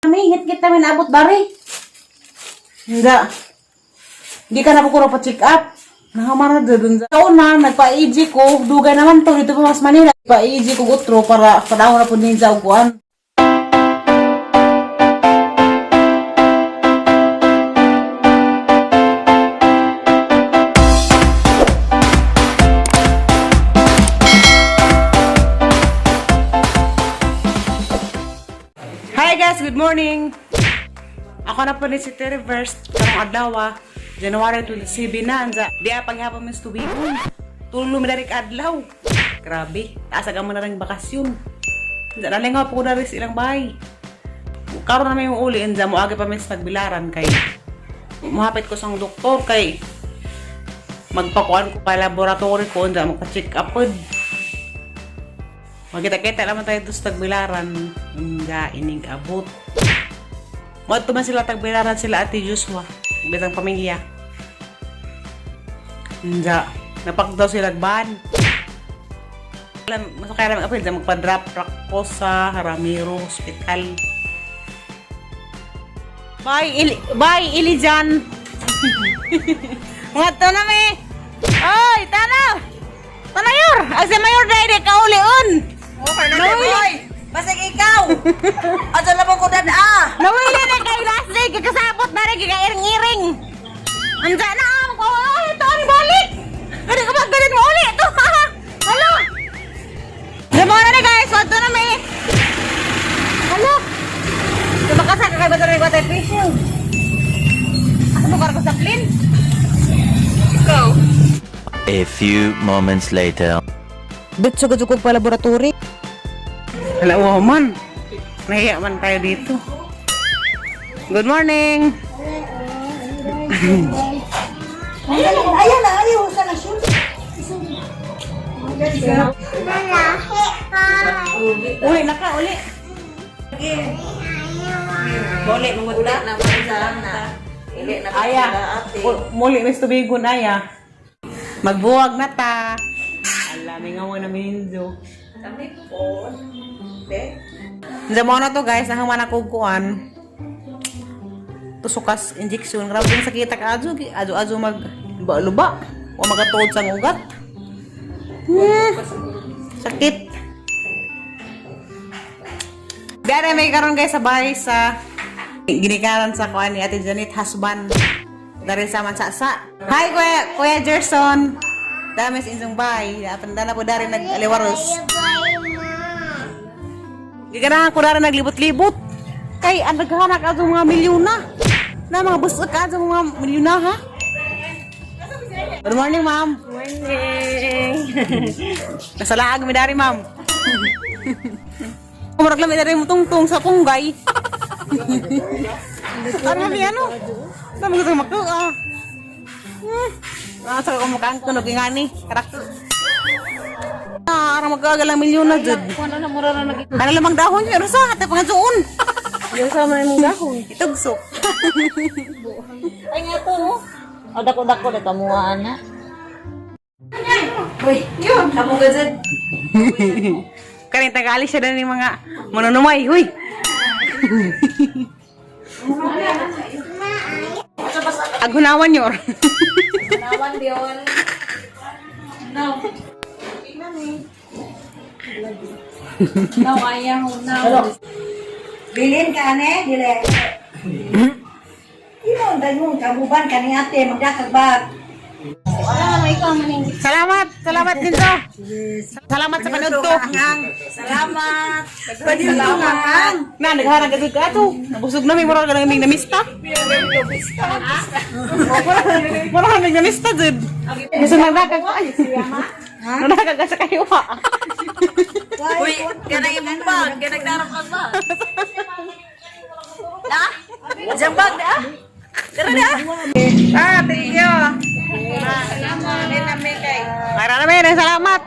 Kami, hit kita may naabot dari. Hindi. Hindi ka na po pa check up. Nahamara na dun. Sa una, nagpa-EG ko. Dugay naman to. Dito pa mas Manila. Pa-EG ko gutro para panahon na po din sa uguan. Hi guys, good morning. Ako na po ni si Terry Verse, karong adlaw, January 27 na, anza. Di paghapon mis tubigon. Tulo mi dari adlaw. Grabe, taas aga mo na rin bakasyon. Anza nalingaw po ko na rin sa ilang bahay. Karon na may uli, anza mo agi pa mis tagbilaran kay muhapit ko sang doktor kay magpakuan ko pa laboratory ko anza magpa-check up pod. Magkita-kita naman tayo doon sa Tagbilaran. Nga, ining abot. Mo man sila Tagbilaran sila Ate Joshua. Bitang pamilya. Nga, napak daw sila ban. Alam, mas kaya naman apil, magpa-drop rock ko sa Ramiro Hospital. Bye, Ili bye, Ilijan. Mga to na mi. Oy, tana. Tanayor, asa mayor dai di kaulion. Okay na di, boy. Basig ikaw. Ato na ko dan ah. Nawili na kay last day kikasabot na rin kikairing-iring. Andiyan na ang oh, ito ang balik. Gani ka galit mo uli ito. Hala. Gamo na ni guys, wadto na may. Hala. Tumakasa ka kay bato rin ko shield. Asa mo kargo sa plane? Ikaw. A few moments later. Bitso ka pa laboratory. Hala, wow man. Nahiya man tayo dito. Good morning. Ayan na, ayaw sa na shoot. Uli na ka, uli. Bole mangud na man sa na. Ili na Aya. Muli mis tubigon aya. Magbuwag na ta. Ala, may nga na minzo. Kami po. Be. Diyan mo na to guys, nahaman ako kuan. Tusukas injection. Grabe yung sakit ka ajo, ajo ajo mag luba. O magatuod sa ugat. Sakit. Dara may karon guys sa bahay sa ginikaran sa kuan ni Ate Janet husband. Dari sa Mansasa. Hi Kuya, Kuya Gerson. Dami sa inyong bahay. Apanda na po dari nag-aliwaros. Giganahan ko na rin naglibot-libot. Kay ang naghahanap ka mga milyona. Na mga busok ka mga milyona ha. Good morning, ma'am. Morning. Nasa laag mi dari, ma'am. Murag lang mi dari mutungtong sa punggay. Ano mi ano? Sa mga gusto makuha. Ah, sa kumukhaan ko ngani. Karak. Ah, arang magkagalang milyona jud. Ano na mura na nag Ano lamang dahon niya, Rosa, ate pangadsuon. Yung sa mga imong dahon. Itugsok. Ay nga to. O dako dako na kamuha ana. Uy, yun, kamo gazet. Kaning tagali siya na ni mga manunumay, huy. Aghunawan yor. Nawan diyon. No. No, ayaw na. Bilin ka ane, dili. Imo dayong kabuban kani ate magdakag bag. Salamat, salamat din to. Salamat sa panudto. Salamat. Paniudto nga kang. Na nagharang ka ka ato. Nabusog na may mura ka lang namista. Mura ka nang namista jud. Gusto nagdakag ka. Nagdakag ka sa kayo ha. Uy, ganang imong bag, ganang darap ang bag. Na? Diyan bag na? Tara na. Ah, thank you. Para namin, salamat.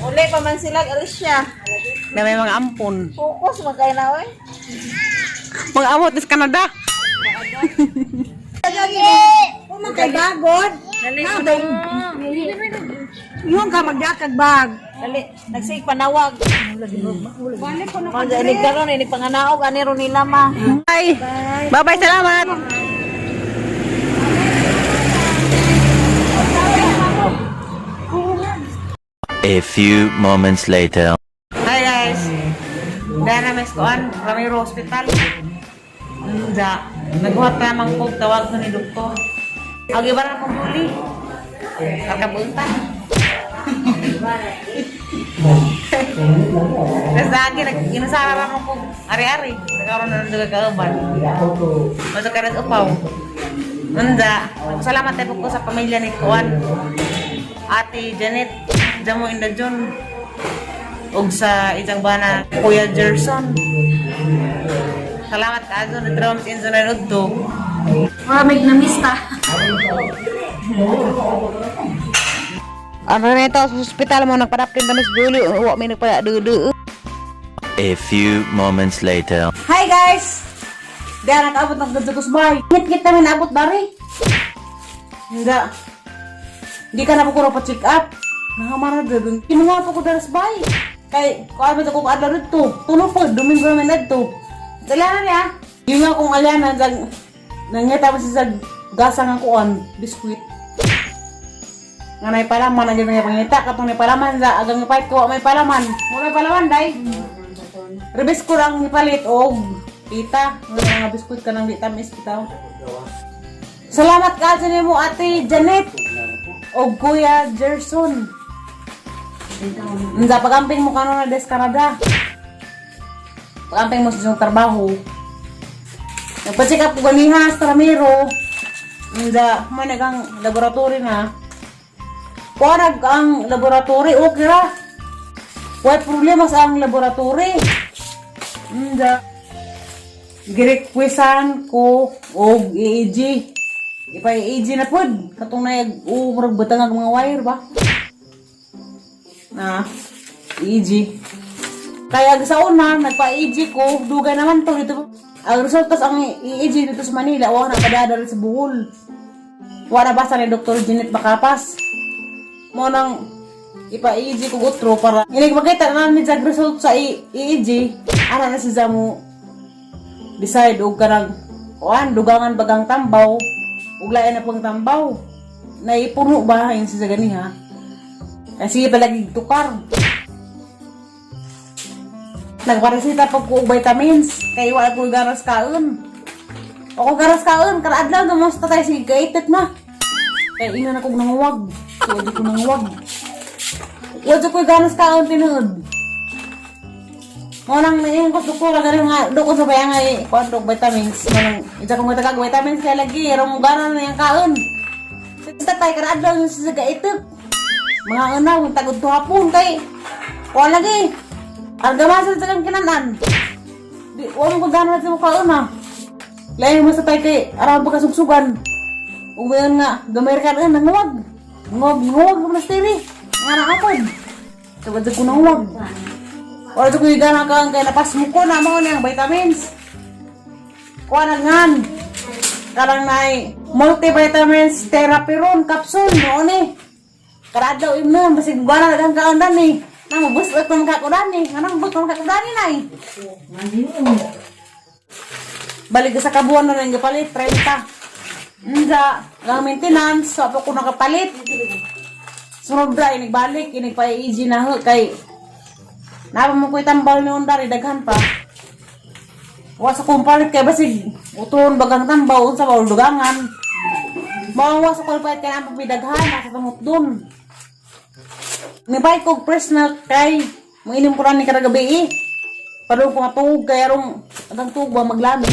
Uli pa man sila, Alicia. Na may mga ampon. Focus man kayo na, oy. Mga amot is Canada. Human kay bagod. Dali. Yung ka magdakag bag. Dali. Nagsig panawag. Mga inig karon inig panganaog ani ron nila ma. Bye. Bye-bye, salamat. A few moments later. Hi guys. Dana mes koan, Ramiro Hospital. Nda, naghuhat na mang kog tawag ko ni doktor. Ang iba na kong huli. Kakabunta. Tapos lagi, nag-inasara mo kong ari-ari. Nagkaroon na ng kauban. Masa ka rin upaw. Nanda, salamat tayo po sa pamilya ni Kuan. Ate Janet, Jamo Inda John. Og sa isang bana, Kuya Gerson. Salamat ka, Azon. Ito sa Inzo na Udto. Maramig na mista. Ano na ito, sa ospital mo, nagpadapkin kami sa duli. Uwa, may nagpadadede. A few moments later. Hi guys! Dahil nakaabot ng Gadzagos Bay. Ngit-ngit namin naabot dari. Hindi. Hindi ka na po ko pa-check up. Nakamara doon. Kinuha po ko daras bay. Kay, kung ano ko adlaw dito. Tulo po, Domingo naman dito. Alana niya. Yun nga kung alana, zag, nangita mo siya sa gasang ang kuan, biskuit. Nga may palaman, ang ganyan pangita. Katong may palaman, sa agang ipait ko, may palaman. Wala may palaman, day. Rebes ko lang ipalit og tita, mga biskuit ka nang di tamis bitaw. Salamat ka sa nimo Ate Janet og Kuya Gerson. Nda pagamping mo kano na des Canada. Pagamping mo sa iyong trabaho. Nagpa-check up ko ganiha sa Ramiro. Nda mo nagang laboratory na. Kuwarag ang laboratory, okay ra. Why problema sa ang laboratory? Hindi. Girequesan ko og EEG. Ipa EEG na pud. Katong na umurag batang ang mga wire ba? Na EEG. Kaya sa una, nagpa-EEG ko, dugay naman to dito. Ang resulta sa ang EEG dito sa Manila, wa na padadala sa Bohol. Wa na basa ni Dr. Janet Macapas. Mo nang ipa-EEG ko gutro para inig makita na namin sa result sa EEG, ara na si Zamu decide og kanang kuan dugangan bagang tambaw ug lain na pong tambaw naipuno ba yung si ganiha kasi palagi tukar nagparesita pa ko og vitamins kay wa ko garas kaon ako garas kaon kada adlaw na mas tatay sige kaitit na kay ina na kog nanguwag so di ko nanguwag wa jud ko garas kaon tinuod. Mo nang naingon ko sa doktora gani nga do ko sa bayan nga eh, kuan og vitamins mo nang isa kong tagag vitamins kay lagi rong gana na yang kaon. Sa tatay kada adlaw sa gaitok. Mga una kung tagod to hapon kay kuan lagi. Ang gamasan sa kang kinanan. Di wa mo ko gana sa kaon ha. Lain mo sa tay kay aron pagkasugsugan. Umayon nga, gamay ka na nanguwag. Nguwag, nguwag mo na stili. Nga na kapod. Tugad ko nanguwag. Wala ko yung gana ka kay napas mo ko na mo niyang vitamins. Kuha na ngan. Karang nay multivitamins therapy ron capsule noon eh. Karadlaw im nun, basig gana na kang kaundan eh. Nang mabusot ko makakudan eh. Anong busot ko makakudan eh nay. Balik sa kabuan na nang kapalit, 30. Nga, ang maintenance, so ko nakapalit. Sunod ra, inigbalik, inigpa-EEG na ho, kay Napa mo ko'y tambal ni Undari, daghan pa. Wa sa kong palit kay basig uton bagang tambaw unsa ba dugangan. Mao wa sa kong palit kay ang pagpidaghan nasa tamot dun. Nibay kog personal kay moinom ko ni kada gabi eh. Padung ko matuog kay arong agang tuog ba maglami.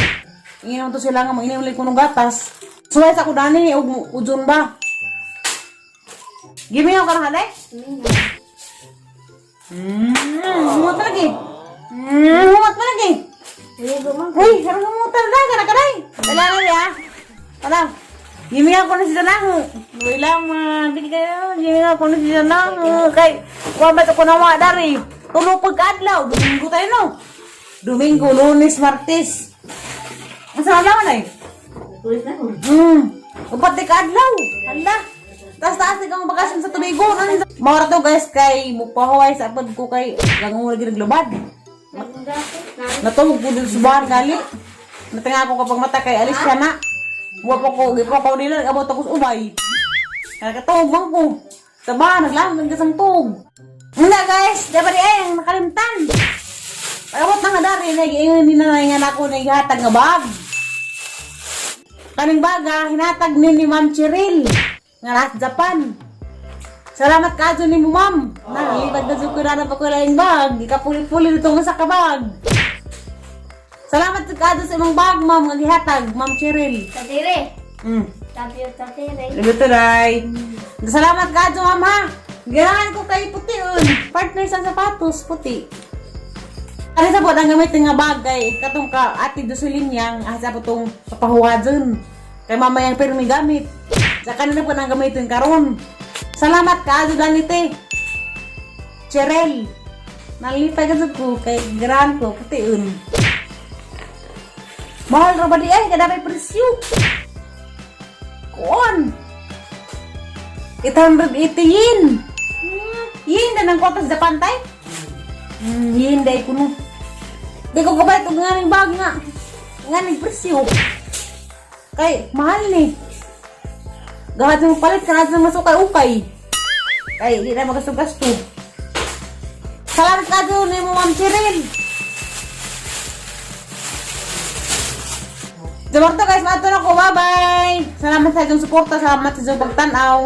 Inom to sila nga moinom lang ko ng gatas. Suway sa ko dani og ujon ba. Gimingaw ka na halay? Humat pa lagi. Humat pa lagi. Uy, harang humutan na, kana kanay. Wala na ya. Wala. Gimingaw ko na si Danaho. Wala man, di kayo. Gimingaw ko na si Danaho. Kay, kuha ba ito ko na dari? Tulo pagkaadlaw. Domingo tayo no. Domingo, Lunes, Martes. Ang sa adlaw na eh. Upat di kaadlaw. Hala. Taas taas ikaw ang bakasyon sa tubigon. Ano? Mora to guys kay mupahuway sa apod ko kay langung lagi naglubad. Natungog ko dun sa buwan gali. Natinga ko kapag mata kay alis siya na. Buwa pa ko, gipa ko nila, nag-abot ako sa ubay. Nakatawag man ko. Sa bahan, naglamang kasang tug. Muna guys, dapat ay ang nakalimtan. Pag-abot na nga dari, nag-iingon ni nanay nga nako na ihatag nga bag. Kaning baga, hinatag ni Ma'am Cheryl nga nasa Japan. Salamat ka ni mo, ma'am. Nalipad na ko na pa ko laing bag. Ikapuli-puli nito nga sa kabag. Salamat ka sa imong bag, ma'am, nga gihatag, Ma'am Cheryl. Tatire. Love you, tatire. Love you today. Salamat ka ma'am, ha. Ganahan ko kay puti, un. Partner sa sapatos, puti. Ano sa po, ang gamit nga bagay, katong ka, ate Jocelyn yang, ah, sa po tong papahuwa dun. Kay mamayang pero may gamit. Sa kanila po nang gamitin karon. Salamat ka, Azo Danite. Cherel. Nalipay ka sa ko kay gran ko, puti un. Mahal ra ba di ay, kada may presyo. Kuon. 880 yen. Yen na ng kota sa Japan tay. Yen day kuno. Di ko kabalit og nganing bag nga. Nganing presyo. Kay mahal ni. Gahat mo palit kanad sa masukay ukay. Kay di na magasto-gasto. Salamat ka doon ni mo Ma'am Cheryl. Zamarto guys, maato na ko. Bye-bye! Salamat sa inyong suporta, salamat sa inyong pagtanaw.